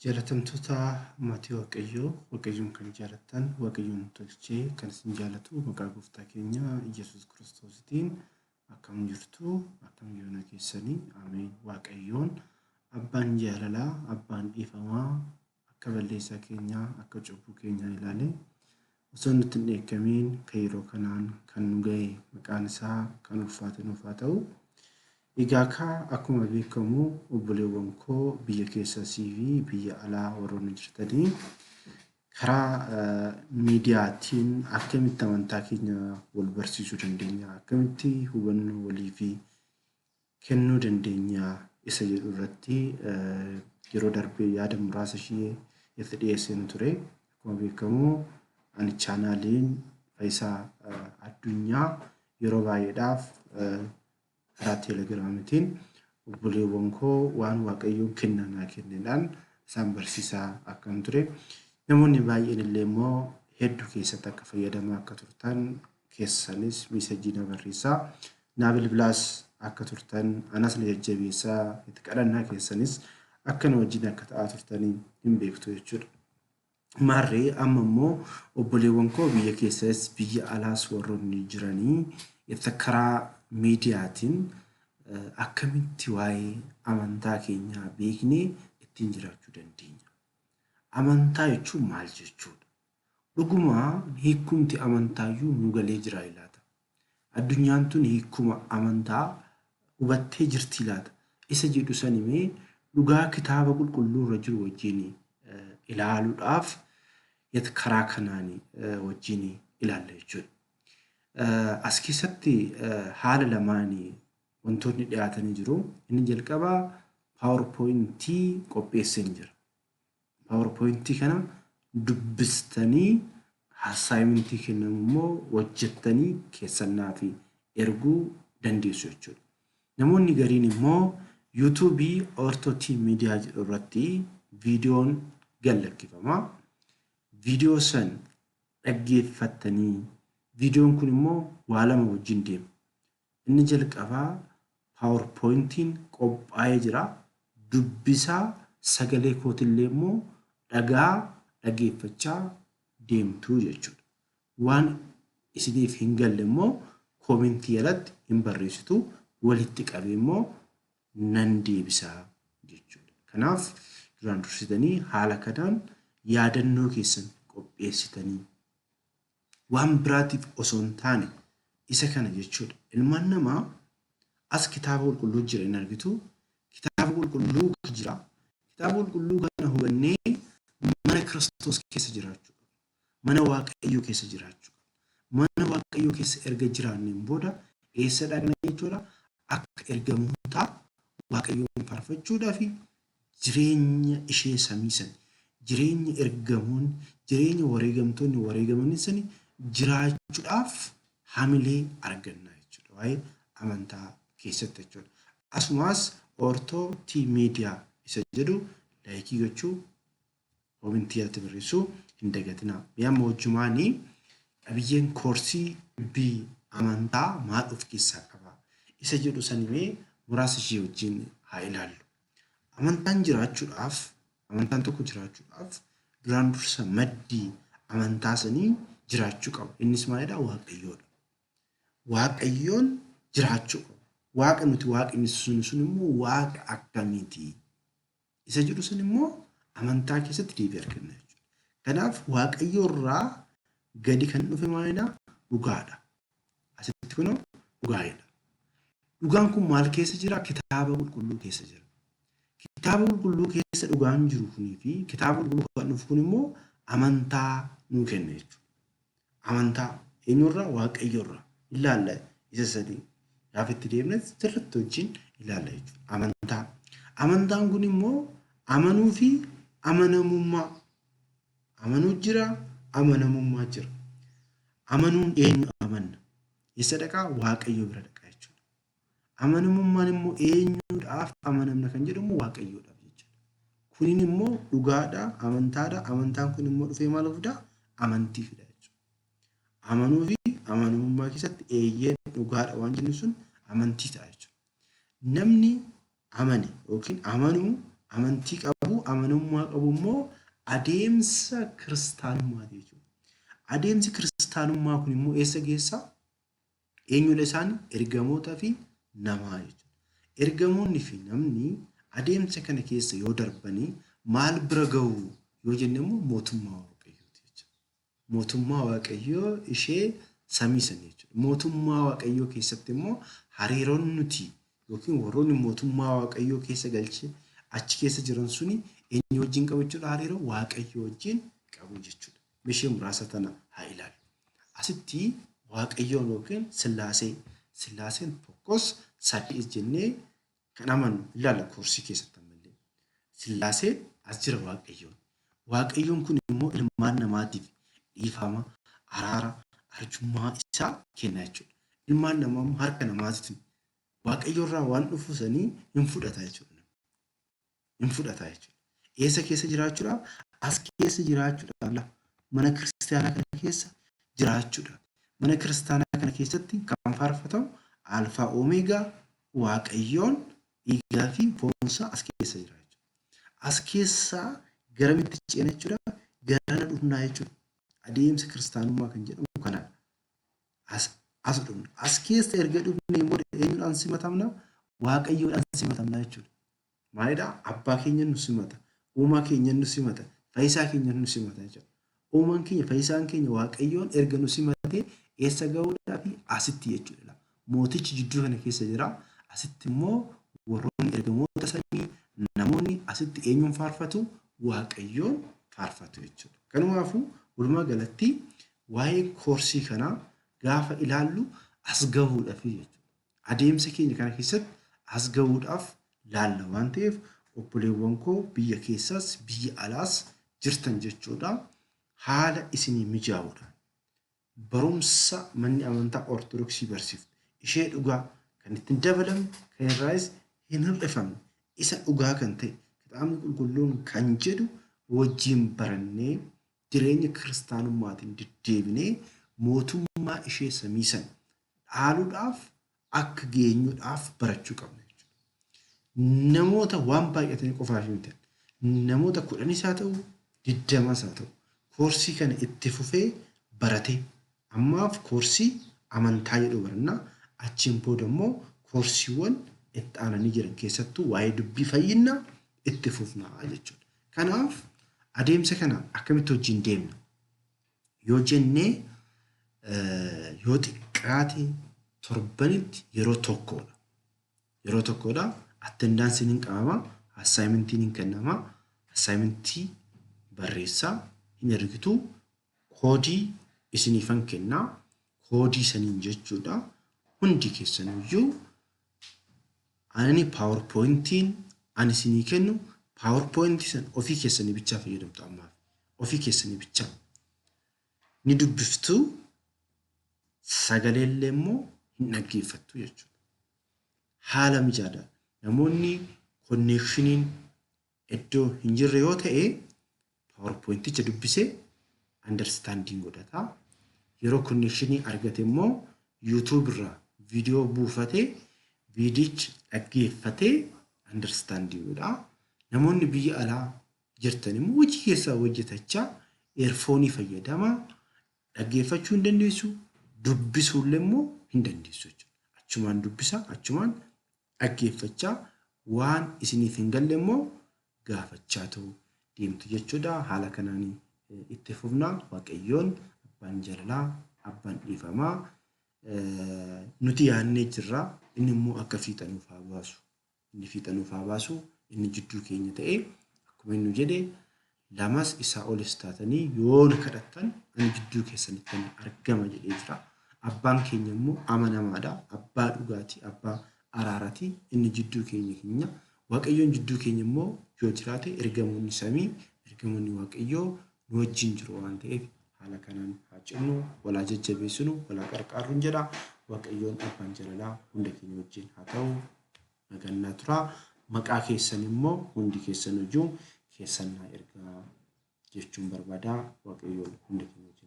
Jaalatamtoota maatii Waaqayyoo, Waaqayyoon kan jaalattan, Waaqayyoon tolchee kan isin jaalatu maqaa gooftaa keenya Iyyasuus Kiristoositiin akkam jirtu, akkam yoona keessanii, ameen. Waaqayyoon abbaan jaalalaa, abbaan dhiifamaa akka balleessaa keenyaa, akka cubbuu keenyaa ilaale osoo nutti hin dheekkamiin kan yeroo kanaan kan nu ga'e maqaan isaa kan ulfaate nuuf haa ta'u. Egaa kaa akkuma beekamu obboleewwan koo biyya keessasii fi biyya alaa warroonni jirtanii karaa miidiyaatiin akkamitti amantaa keenya wal barsiisuu dandeenya, akkamitti hubannoo walii fi kennuu dandeenya isa jedhu irratti yeroo darbe yaada muraasa ishee itti dhiyeesseen ture. Akkuma beekamu ani chaanaaliin Fayisaa Addunyaa yeroo baay'eedhaaf karaa teelegiraamitiin obboleewwan koo waan Waaqayyoon kennaa naa kenneedhaan isaan barsiisaa akkan ture. Namoonni baay'een illee immoo hedduu keessatti akka fayyadamaa akka turtan keessanis miisajii na barreessaa. Naa bilbilaas akka turtan anas na jajjabeessaa itti kadhannaa keessanis akka na wajjin akka ta'aa turtanii hin beektu jechuudha. Maarree amma immoo obboleewwan koo biyya keessas biyya alaas warroonni jiranii itti karaa miidiyaatiin akkamitti waa'ee amantaa keenyaa beeknee ittiin jiraachuu dandeenya? Amantaa jechuun maal jechuudha? Dhuguma hiikumti amantaayyuu nu galee jiraa laata? Addunyaan tun hiikuma amantaa hubattee jirtii laata? Isa jedhu sani mee dhugaa kitaaba qulqulluu irra jiru wajjin ilaaluudhaaf karaa kanaan wajjin ilaalla jechuudha. As keessatti haala lamaan wantoonni dhiyaatanii jiru. Inni jalqabaa PowerPointii qopheesseen jira. PowerPointii kana dubbistanii assignmentii kennamu immoo hojjettanii keessannaa fi erguu dandeessu jechuudha. Namoonni gariin immoo yuutuubii Ortho Team Media jedhu irratti viidiyoon gad lakkifama. Viidiyoo san dhaggeeffattanii viidiyoon kun immoo waa lama wajjin deema. Inni jalqabaa PowerPointiin qophaa'ee jira. Dubbisaa sagalee kootillee immoo dhagaa dhageeffachaa deemtuu jechuudha. Waan isiniif hin galle immoo koomentii jalatti hin barreessitu, walitti qabee immoo nan deebisaa jechuudha. Kanaaf duraan dursitanii haala kanaan yaadannoo keessan qopheessitanii waan biraatiif osoo hin taane isa kana jechuudha. Ilmaan namaa as kitaaba qulqulluu jira hin argitu. Kitaaba qulqulluu jira. Kitaaba qulqulluu kana hubannee mana Kiristoos keessa jiraachuu qabna. Mana Waaqayyoo keessa jiraachuu qabna. Mana Waaqayyoo keessa erga jiraanneen booda eessa dhaqna jechuudha? Akka ergamootaa Waaqayyoon faarfachuudhaa fi jireenya ishee samii sani, jireenya ergamoonni, jireenya wareegamtoonni wareegamanii sani jiraachuudhaaf hamilee arganna jechuudha. Waa'ee amantaa keessatti jechuudha. Asumaas Ortho T Media isa jedhu laayikii gochuu, koomentii jalatti barreessuu hin dagatinaa. Mee amma wajjumaanii qabiyyeen koorsii dubbii amantaa maal of keessaa qaba? Isa jedhu sani mee muraasa ishee wajjin haa ilaallu. Amantaan jiraachuudhaaf, amantaan tokko jiraachuudhaaf duraan dursa maddi amantaa sanii jiraachuu qaba. Innis maalidha? Waaqayyoodha. Waaqayyoon jiraachuu qaba. Waaqa nuti waaqessinu sun immoo waaqa akkamiiti? Isa jedhu sun immoo amantaa keessatti deebii arganna jechuudha. Kanaaf Waaqayyo irraa gadi kan dhufe maalidha? Dhugaadha. Asitti kunoo dhugaadha. Dhugaan kun maal keessa jira? Kitaaba qulqulluu keessa jira. Kitaaba qulqulluu keessa dhugaan jiru kunii fi kitaaba qulqulluu kan dhufu kun immoo amantaa nuu kenna jechuudha. Amantaa eenyurraa? Waaqayyorraa. Ilaalla isa sadii. Gaafa itti deemne sirriitti wajjin ilaalla jechuudha. Amantaa. Amantaan kun immoo amanuu fi amanamummaa. Amanuu jira, amanamummaa jira. Amanuun eenyu amanna? Eessa dhaqaa? Waaqayyo bira dhaqa jechuudha. Amanamummaan immoo eenyuudhaaf amanamna kan jedhu immoo Waaqayyoodhaaf jechuudha. Kunin immoo dhugaadha, amantaadha. Amantaan kun immoo dhufee maal fida? Amantii fida jechuudha. Amanuu fi amanamummaa keessatti eeyyeen dhugaadha waan jennu sun amantii ta'a jechuudha. Namni amane yookiin amanuu Amantii qabu, amanamummaa qabu immoo adeemsa kiristaanummaati jechuudha. Adeemsi kiristaanummaa kun immoo eessa geessaa? Eenyudha isaan? Ergamootaa fi namaa jechuudha. Ergamoonni fi namni adeemsa kana keessa yoo darbanii maal bira ga'u yoo jenne immoo mootummaa Waaqayyooti jechuudha. Mootummaa Waaqayyoo ishee samii sana jechuudha. Mootummaa Waaqayyoo keessatti immoo hariiroon nuti yookiin warroonni mootummaa Waaqayyoo keessa galchee achi keessa jiran suni eenyu wajjin qabu jechuudha hariiroo Waaqayyoo wajjin qabu jechuudha. Ishee muraasa tana haa ilaallu. Asitti Waaqayyoon yookiin Sillaasee, Sillaaseen tokkos sadiis jennee kan amannu ilaalla koorsii keessatti ammallee. Sillaaseen as jira Waaqayyoon. Waaqayyoon kun immoo ilmaan namaatiif dhiifama, araara, arjummaa isaa kenna jechuudha. Ilmaan namaa immoo harka namaatiin Waaqayyo irraa waan dhufu sanii hin fudhata jechuudha. Hin fudhata jechuudha. Eessa keessa jiraachuudhaaf? As keessa jiraachuudhaaf la mana kiristaanaa kana keessa jiraachuudhaaf. Mana kiristaanaa kana keessatti kan faarfatamu Alfaa Omeegaa Waaqayyoon dhiigaa fi foonsaa as keessa jira jechuudha. As keessaa garamitti ceena jechuudha? Garana dhufnaa jechuudha. Adeemsa kiristaanummaa kan jedhamu kanadha. As dhufna. As keessa erga dhufnee booda eenyudhaan simatamna? Waaqayyoodhaan simatamna jechuudha. Maalidha? Abbaa keenya nu simata. Uumaa keenya nu simata. Fayyisaa keenya nu simata jechuudha. Uumaan keenya fayyisaan keenya Waaqayyoon erga nu simatee eessa ga'uudhaaf asitti jechuudha. Mootichi jidduu kana keessa jira. Asitti immoo warroonni ergamoota samii namoonni asitti eenyuun faarfatu? Waaqayyoon faarfatu jechuudha. Kanumaafuu walumaa galatti waa'ee koorsii kanaa gaafa ilaallu as gahuudhaaf jechuudha. Adeemsa keenya kana keessatti as gahuudhaaf laalla waan ta'eef obboleewwan koo biyya keessaas biyya alaas jirtan jechuudha. Haala isinii mijaa'uudhaan barumsa manni amantaa Ortodoksii barsiiftu ishee dhugaa kan ittiin dabalamne kan irraayis hin hir'ifamne isa dhugaa kan ta'e kitaabni qulqulluun kan jedhu wajjin barannee jireenya kiristaanummaatiin deddeebinee mootummaa ishee samii sana dhaaluudhaaf akka geenyuudhaaf barachuu qabna jechuudha. Namoota waan baay'atanii qofaaf hin ta'in namoota 10s haa ta'u 20s haa ta'u koorsii kana itti fufee barate ammaaf koorsii amantaa jedhu barannaa achiin booda immoo koorsiiwwan itti aananii jiran keessattuu waa'ee dubbii fayyinaa itti fufnaa jechuudha. Kanaaf adeemsa kana akkamitti wajjin deemna yoo jennee yoo xiqqaate torbanitti yeroo tokkodha. Yeroo tokkodha. Attendaansiin hin qabama. Assaayimentiin hin kennama. Assaayimentii barreessaa hin ergitu. Koodii isiniifan kennaa. Koodii saniin jechuudha. Hundi keessaniyyuu ani PowerPointiin ani isinii kennu PowerPointii san ofii keessanii bichaa fayyadamtu ammaaf. Ofii keessanii bichaa. Ni dubbiftu sagaleellee immoo hin dhaggeeffattu jechuudha. Haala mijaadha. Namoonni konneekshiniin iddoo hin jirre yoo ta'e PowerPointicha dubbisee understanding godhata. Yeroo konneekshinii argate immoo YouTube irraa viidiyoo buufatee viidiyicha dhaggeeffatee understanding godha. Namoonni biyya alaa jirtan immoo hojii keessaa hojjetachaa eerfoonii fayyadamaa dhaggeeffachuu hin dandeessu, dubbisuullee immoo hin dandeessu jechuudha. Achumaan dubbisaa, achumaan dhaggeeffachaa waan isiniif hin galle immoo gaafachaa ta'u deemtu jechuudha. Haala kanaan itti fufna. Waaqayyoon abbaan jaalalaa, abbaan dhiifamaa nuti yaadnee jirra. Inni immoo akka fiixa nuuf haa baasu. Inni fiixa nuuf haa baasu. Inni jidduu keenya ta'ee akkuma inni jedhe lamas isaa olis taatanii yoo na kadhattan ani jidduu keessanitti argama jedhee jira. Abbaan keenya immoo amanamaadha. Abbaa dhugaatii, abbaa araaraati. Inni jidduu keenya. Waaqayyoon jidduu keenya immoo yoo jiraate ergamoonni samii, ergamoonni Waaqayyoo nu wajjin jiru waan ta'eef haala kanaan haa cimnu, walaa jajjabeessinu, walaa qarqaarruun jedha. Waaqayyoon abbaan jaalalaa hunda keenya wajjin haa ta'u. Nagannaa turaa. Maqaa keessan immoo hundi keessan iyyuu keessan naa ergaa jechuun barbaada. Waaqayyoon hunda keenya wajjin.